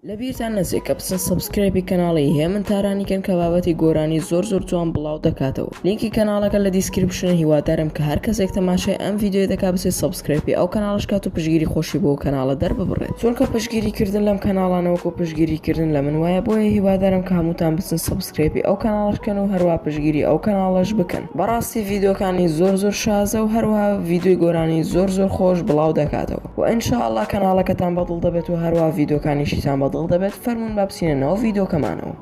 لەبیرتان نەچێت کە بچن subscribe ی کەناڵی هێمن تارانی کەن کە بابەتی گۆرانی زۆر زۆر جوان بڵاو دەکاتەوە لینکی کەناڵەکە لە description ە هیوادارم کە هەر کەسێک تەماشای ئەم ڤیدیۆیە دەکات بچێت subscribe ی ئەو کەناڵەش کات و پشتگیری خۆشی بۆ ئەو کەناڵە دەرببڕێت چونکە پشتگیری کردن لەم کەناڵانە وەکو پشتگیری کردن لە من وایە بۆیە هیوادارم کە هەمووتان بچن subscribe ی ئەو کەناڵەش کەن و هەروا پشتگیری ئەو کەناڵەش بکەن بەڕاستی ڤیدیۆکانی زۆر زۆر شازە و هەروەها ڤیدیۆی گۆرانی زۆر زۆر خۆش بڵاو دەکاتەوە وە ان شاء اللە کەناڵەکەتان بەدڵ دەبێت و هەروا ڤیدۆکانیشیتان بەدڵ دەبێت فەرموون با بچینە ناو ڤیدۆکەمانەوە.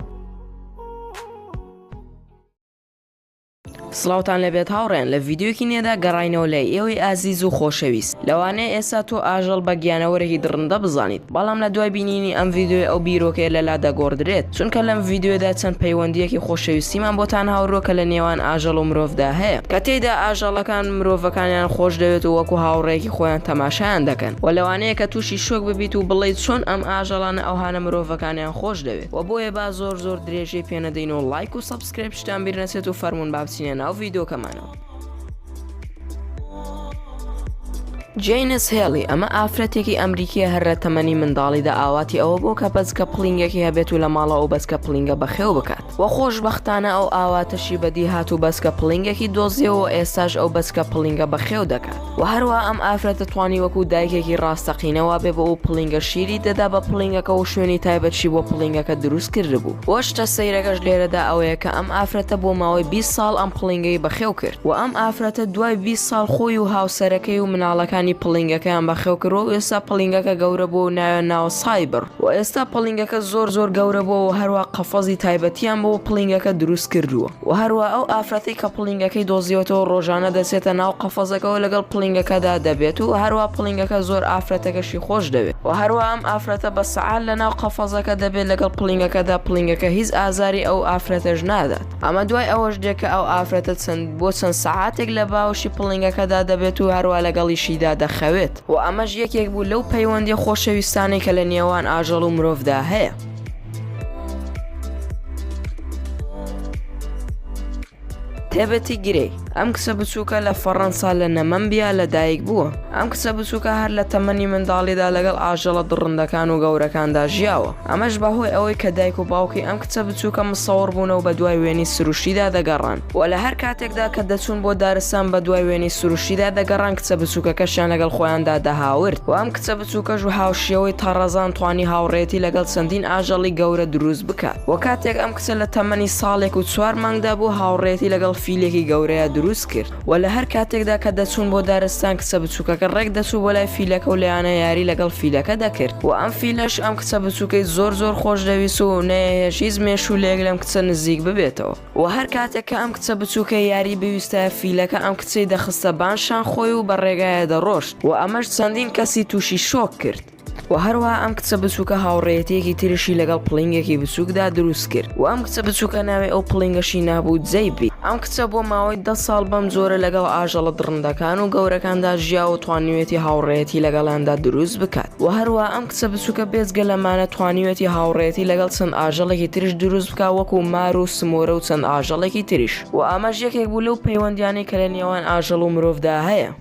سڵاوتان لێبێت هاوڕێیان لە ڤیدیۆیەکی نوێدا گەڕاینەوە لای ئێوەی ئازیز و خۆشەویست لەوانەیە ئێستا تۆ ئاژەڵ بە گیانەوەرێکی دڕندە بزانیت بەڵام لە دوای بینینی ئەم ڤیدیۆیە ئەو بیرۆکەیە لەلا دەگۆڕدرێت چونکە لەم ڤیدیۆیەدا چەند پەیوەندییەکی خۆشەویستیمان بۆتان هاوردووە کە لە نێوان ئاژەڵ و مرۆڤدا هەیە کە تێیدا ئاژەڵەکان مرۆڤەکانیان خۆش دەوێت و وەکو هاوڕێیەکی خۆیان تەماشایان دەکەن و لەوانەیە کە تووشی شۆک ببیت و بڵێیت چۆن ئەم ئاژەڵانە ئەوهانە مرۆڤەکانیان خۆش دەوێت و بۆیە با زۆر زۆر درێژەی پێنەدەین و ڵایک و subscribe شتان بیر نەچێت و فەرموون با بچینە ناو ڤیدیۆکەمانەوە. جەینس هێڵی، ئەمە ئافرەتێکی ئەمریکییە هەر لە تەمەنی منداڵیدا ئاواتی ئەوە بووە کە بەچکە پڵینگێکی هەبێت و لە ماڵەوە ئەو بەچکە پڵینگە بەخێو بکات و خۆشبەختانە ئەو ئاواتەشی بەدی هات و بەچکە پڵینگێکی دۆزیەوە و ئێستاش ئەو بەچکە پڵینگە بەخێو دەکات و هەروەها ئەم ئافرەتە توانی وەکو دایکێکی ڕاستەقینە وابێ بۆ ئەو پڵینگە شیری دەدا بە پڵینگەکە و شوێنی تایبەتشی بۆ پڵینگەکە دروست کردبوو و شتە سەیرەکەش لێرەدا ئەوەیە کە ئەم ئافرەتە بۆ ماوەی 20 ساڵ ئەم پڵینگەی بەخێو کرد و ئەم ئافرەتە دوای 20 ساڵ خۆی و هاوسەرەکەی و مناڵەکانی پڵینگەکەیان بەخێو کرد و ئێستا پڵینگەکە گەورە بووە و ناویان ناوە سایبڕ و ئێستا پڵینگەکە زۆر زۆر گەورە بووە و هەروا قەفەزی تایبەتیان بۆ پڵینگەکە دروست کردووە و هەروا ئەو ئافرەتەی کە پڵینگەکەی دۆزیوەتەوە ڕۆژانە دەچێتە ناو قەفەزەکەوە لەگەڵ پڵینگەکەدا دەبێت و هەروا پڵینگەکە زۆر ئافرەتەکەشی خۆش دەوێت و هەروا ئەم ئافرەتە بە سەعات لە ناو قەفەزەکە دەبێت لەگەڵ پڵینگەکەدا پڵینگەکە هیچ ئازاری ئەو ئافرەتەش نادات ئەمە دوای ئەوەش دێت کە ئەو ئافرەتە چەند بۆ چەند سەعاتێک لە باوەشی پڵینگەکەدا دەبێت و هەروا لەگەڵیشیدا دەخەوێت و ئەمەش یەکێک بوو لەو پەیوەندیە خۆشەویستانەی کە لە نێوان ئاژەڵ و مرۆڤدا هەیە. تێبەتی گرەی، ئەم کچە بچووکە لە فەڕەنسا لە نەمەمبیا لە دایک بووە. ئەم کچە بچووکە هەر لە تەمەنی منداڵیدا لەگەڵ ئاژەڵە دڕندەکان و گەورەکاندا ژیاوە. ئەمەش بەهۆی ئەوەی کە دایک و باوکی ئەم کچە بچووکە مسەوڕ بوونە و بەدوای وێنەی سروشتیدا دەگەڕان و لە هەر کاتێکدا کە دەچوون بۆ دارستان بەدوای وێنەی سروشتیدا دەگەڕان کچە بچووکەکەشیان لەگەڵ خۆیاندا دەهاورد و ئەم کچە بچووکەش و هاوشێوەی تەڕەزان توانی هاوڕێیەتی لەگەڵ چەندین ئاژەڵی گەورە دروست بکات و کاتێک ئەم کچە لە تەمەنی ساڵێک و چوار مانگدا بوو هاوڕێیەتی لەگەڵ فیلێکی گەورەیا دروست کرد و لە هەر کاتێکدا کە دەچوون بۆ دارستان کچە بچووکەکە ڕێک دەچوو بۆ لای فیلەکە و لەیانە یاری لەگەڵ فیلەکە دەکرد و ئەم فیلەش ئەم کچە بچووکەی زۆر زۆر خۆش دەویست و نەیەهێشت هیچ مێشوولەیەک لەم کچە نزیک ببێتەوە و هەر کاتێک کە ئەم کچە بچووکە یاری بویستایە فیلەکە ئەم کچەی دەخستە بان شان خۆی و بە ڕێگایا دەڕۆشت و ئەمەش چەندین کەسی تووشی شۆک کرد. و هەروەها ئەم کچە بچووکە هاوڕێیەتیەکی تریشی لەگەڵ پڵینگێکی بچووکدا دروست کرد و ئەم کچە بچووکە ناوی ئەو پڵینگەشی نابوو جەیبی. ئەم کچە بۆ ماوەی دە ساڵ بەم جۆرە لەگەڵ ئاژەڵە دڕندەکان و گەورەکاندا ژیا و توانیویەتی هاوڕێیەتی لەگەڵیاندا دروست بکات و هەروەها ئەم کچە بچووکە بێجگە لەمانە توانیویەتی هاوڕێیەتی لەگەڵ چەند ئاژەڵێکی تریش دروست بکات وەکو مار و سمۆرە و چەند ئاژەڵێکی تریش و ئەمەش یەکێک بوو لەو پەیوەندیانەی کە لە نێوان ئاژەڵ و مرۆڤدا هەیە.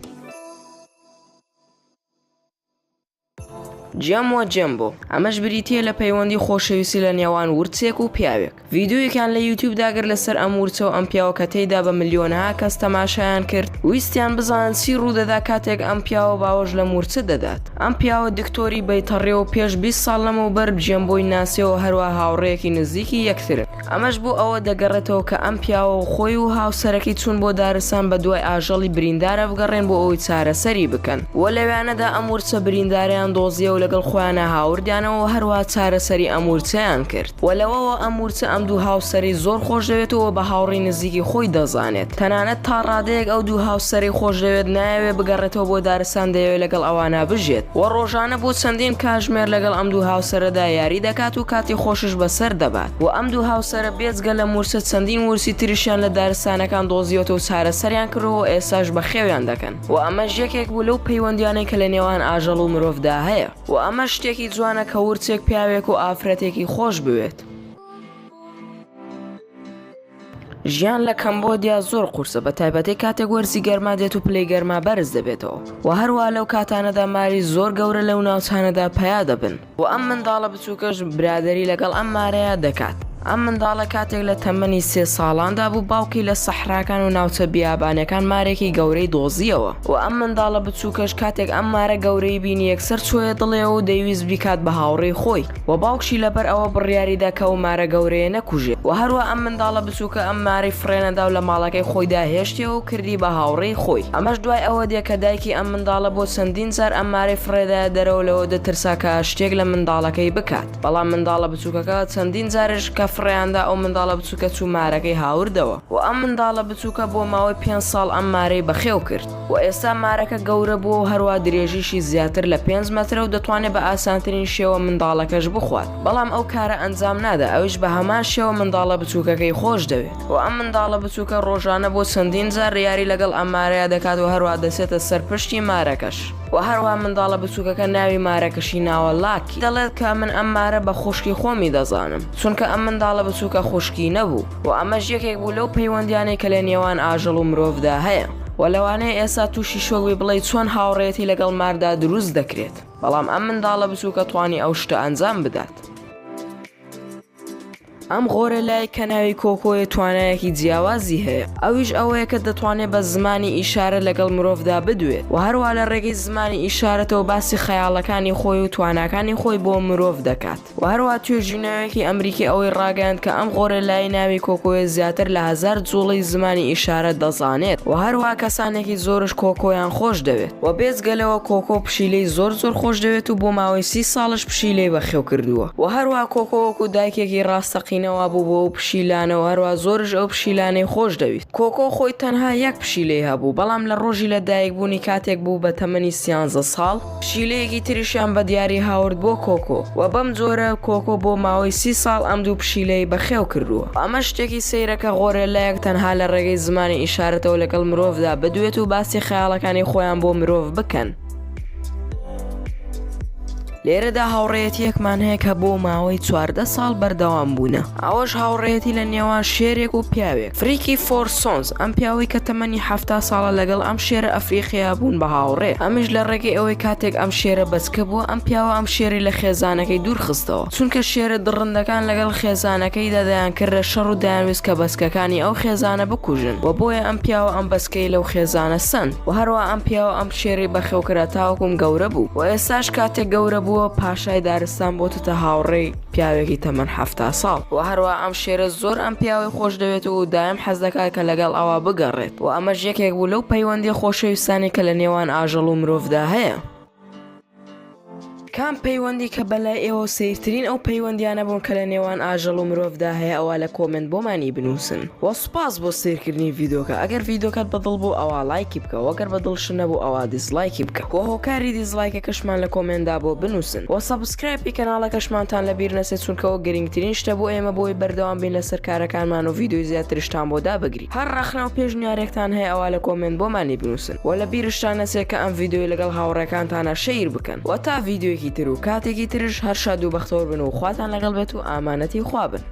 جێم وە جێمبۆ، ئەمەش بریتییە لە پەیوەندی خۆشەویستی لە نێوان ورچێک و پیاوێک. ڤیدیۆیەکیان لە یوتیوب داگرت لەسەر ئەم ورچە و ئەم پیاوە کە تێیدا بە ملیۆنەها کەس تەماشایان کرد، ویستیان بزانن چی ڕوودەدا کاتێک ئەم پیاوە باوەش لەم ورچە دەدات. ئەم پیاوە دکتۆری بەیتەڕیە و پێش 20 ساڵ لەمەوبەر جێمبۆی ناسیەوە هەروا هاوڕێیەکی نزیکی یەکترن. ئەمەش بۆ ئەوە دەگەڕێتەوە کە ئەم پیاوە و خۆی و هاوسەرەکەی چوون بۆ دارستان بە دوای ئاژەڵی بریندارا بگەڕێن بۆ ئەوەی چارەسەری بکەن و لەویانەدا ئەم ورچە بریندارەیان دۆزیەوە لەگەڵ خۆیانا هاوردیانەوە و هەروەها چارەسەری ئەم ورچەیان کرد و لەوەوە ئەم ورچە ئەم دوو هاوسەرەی زۆر خۆشدەوێت و بە هاوڕێی نزیکی خۆی دەزانێت تەنانەت تا ڕادەیەک ئەو دوو هاوسەرەی خۆشدەوێت نایەوێت بگەڕێتەوە بۆ دارستان دەیەوێت لەگەڵ ئەوانا بژێت و ڕۆژانە بۆ چەندین کاژمێر لەگەڵ ئەم دوو هاوسەرەدا یاری دەکات و کاتی خۆشش بەسەر دەبات و ئەم دوو هاوسەرە بێجگە لەم ورچە چەندین ورچی تریشیان لە دارستانەکان دۆزیوەتەوە و چارەسەریان کردووە و ئێستاش بەخێویان دەکەن و ئەمەش یەکێک بوو لەو پەیوەندیانەی کە لە نێوان ئاژەڵ و مرۆڤدا هەیە و ئەمەش شتێکی جوانە کە ورچێک پیاوێک و ئافرەتێکی خۆش بوێت. ژیان لە کەمبۆدیا زۆر قورسە بە تایبەتی کاتێک وەرزی گەرما دێت و پلەی گەرما بەرز دەبێتەوە و هەروەها لەو کاتانەدا ماری زۆر گەورە لەو ناوچانەدا پەیا دەبن و ئەم منداڵە بچووکەش برادەری لەگەڵ ئەم مارەیا دەکات. ئەم منداڵە کاتێک لە تەمەنی سێ ساڵاندا بوو باوکی لە سەحراکان و ناوچە بیابانەکان مارێکی گەورەی دۆزیەوە و ئەم منداڵە بچووکەش کاتێک ئەم مارە گەورەی بینی یەکسەر چۆیە دڵێەوە و دەیویست بیکات بە هاوڕێی خۆی و باوکشی لەبەر ئەوە بڕیاریدا کە ئەو مارە گەورەیە نەکوژێت و هەروا ئەم منداڵە بچووکە ئەم مارەی فڕێنەدا و لە ماڵەکەی خۆیدا هێشتیەوە و کردی بە هاوڕێی خۆی ئەمەش دوای ئەوە دێ کە دایکی ئەم منداڵە بۆ چەندین جار ئەم مارەی فڕێدایە دەرەوە لەوە دەترسا کە شتێک لە منداڵەکەی بکات بەڵام منداڵە بچووکەکە چەندین جارش کە فڕێیاندا ئەو منداڵە بچووکە چوو مارەکەی هاوردەوە و ئەم منداڵە بچووکە بۆ ماوەی پێنج ساڵ ئەم مارەی بەخێو کرد. و ئێستا مارەکە گەورە بووە و هەروا درێژیشی زیاتر لە پێنج مەترە و دەتوانێت بە ئاسانترین شێوە منداڵەکەش بخوات بەڵام ئەو کارە ئەنجام نادا ئەویش بە هەمان شێوە منداڵە بچووکەکەی خۆش دەوێت و ئەم منداڵە بچووکە ڕۆژانە بۆ چەندین جار یاری لەگەڵ ئەم مارەیا دەکات و هەروا دەچێتە سەر پشتی مارەکەش و هەروا منداڵە بچووکەکە ناوی مارەکەشی ناوە لاکی دەڵێت کە من ئەم مارە بە خوشکی خۆمی دەزانم چونکە ئەم منداڵە بچووکە خوشکی نەبوو. و ئەمەش یەکێک بوو لەو پەیوەندیانەی کە لە نێوان ئاژەڵ و مرۆڤدا هەیە و لەوانەیە ئێستا تووشی شۆک بی بڵێی چۆن هاوڕێیەتی لەگەڵ ماردا دروست دەکرێت بەڵام ئەم منداڵە بچووکە توانی ئەو شتە ئەنجام بدات. ئەم غۆرێلای کە ناوی کۆکۆیە توانایەکی جیاوازی هەیە ئەویش ئەوەیە کە دەتوانێت بە زمانی ئیشارە لەگەڵ مرۆڤدا بدوێت و هەروا لە ڕێگەی زمانی ئیشارەتەوە باسی خەیاڵەکانی خۆی و تواناکانی خۆی بۆ مرۆڤ دەکات. وە هەروەها توێژینەوەیەکی ئەمریکی ئەوەی ڕاگەیاند کە ئەم غۆرێلای ناوی کۆکۆیە زیاتر لە هەزار جوڵەی زمانی ئیشارە دەزانێت وە هەروەها کەسانێکی زۆرش کۆکۆیان خۆش دەوێت وە بێجگە لەوە کۆکۆ پشیلەی زۆر زۆر خۆش دەوێت و بۆ ماوەی سی ساڵش پشیلەی بەخێو کردووە وە هەروەها کۆکۆ وەکو دایکێکی ڕاستەقینە وابوو بۆ ئەو پشیلانە و هەروەها زۆرش ئەو پشیلانەی خۆش دەویست کۆکۆ خۆی تەنها یەک پشیلەی هەبوو بەڵام لە ڕۆژی لە دایک بوونی کاتێک بوو بە تەمەنی سیانزە ساڵ پشیلەیەکی تریشیان بە دیاری هاورد بۆ کۆکۆ و بەم جۆرە کۆکۆ بۆ ماوەی سی ساڵ ئەم دوو پشیلەی بەخێو کردووە. ئەمەش شتێکی سەیرە کە غۆرێلایەک تەنها لە ڕێگەی زمانی ئیشارەتەوە لەگەڵ مرۆڤدا بدوێت و باسی خەیاڵەکانی خۆیان بۆ مرۆڤ بکەن. لێرەدا هاوڕێیەتییەکمان هەیە کە بۆ ماوەی 14 ساڵ بەردەوام بوونە، ئەوەش هاوڕێیەتی لە نێوان شێرێک و پیاوێک، فریکی فۆرسۆنز، ئەم پیاوەی کە تەمەنی 70 ساڵە لەگەڵ ئەم شێرە ئەفریقییە بوون بە هاوڕێ، ئەمیش لە ڕێگەی ئەوەی کاتێک ئەم شێرە بەچکە بووە ئەم پیاوە ئەم شێرەی لە خێزانەکەی دوور خستەوە، چونکە شێرە دڕندەکان لەگەڵ خێزانەکەیدا دەیانکردە شەڕ و دەیانویست کە بەچکەکانی ئەو خێزانە بکوژن و بۆیە ئەم پیاوە ئەم بەچکەی لەو خێزانە سەند. وە هەروەها ئەم پیاوە ئەم شێرەی بەخێو کرا تاوەکوم گەورە بوو وە ئێستاش کاتێک گەورە بووە پاشای دارستان بۆتەتە هاوڕێی پیاوێکی تەمەن 70 ساڵ وە هەروەها ئەم شێرە زۆر ئەم پیاوەی خۆش دەوێت و دایم حەز دەکات کە لەگەڵ ئەوا بگەڕێت وە ئەمەش یەکێک بوو لەو پەیوەندیە خۆشەویستانەی کە لە نێوان ئاژەڵ و مرۆڤدا هەیە. کام پەیوەندی کە بەلای ئێوەوە سەیرترین ئەو پەیوەندیانە بوون کە لە نێوان ئاژەڵ و مرۆڤدا هەیە ئەوا لە comment بۆمانی بنووسن وە سوپاس بۆ سەیرکردنی ڤیدۆکە ئەگەر ڤیدۆکەت بەدڵ بوو ئەوا ڵایکی بکە وە گەر بەدڵشت نەبوو ئەوا dislike ی بکە وە هۆکاری dislike ەکەشمان لە comment دا بۆ بنووسن وە subscribe ی کەناڵەکەشمانتان لەبیر نەچێت چونکە ئەوە گرنگترین شتە بۆ ئێمە بۆی بەردەوام بین لەسەر کارەکانمان و ڤیدۆی زیاترشتان بۆ دابگرین. هەر ڕەخنە و پێشنیارێکتان هەیە ئەوا لە comment بۆمانی بنووسن وە لە بیرشتان نەچێت کە ئەم ڤیدیۆیە لەگەڵ هاوڕێکانتانا share بکەن وە تا ڤیدیۆیەکی تر و کاتێکی ترش هەر شاد و بەختەوەر بن و خواتان لەگەڵ بێت و ئامانەتی خوا بن.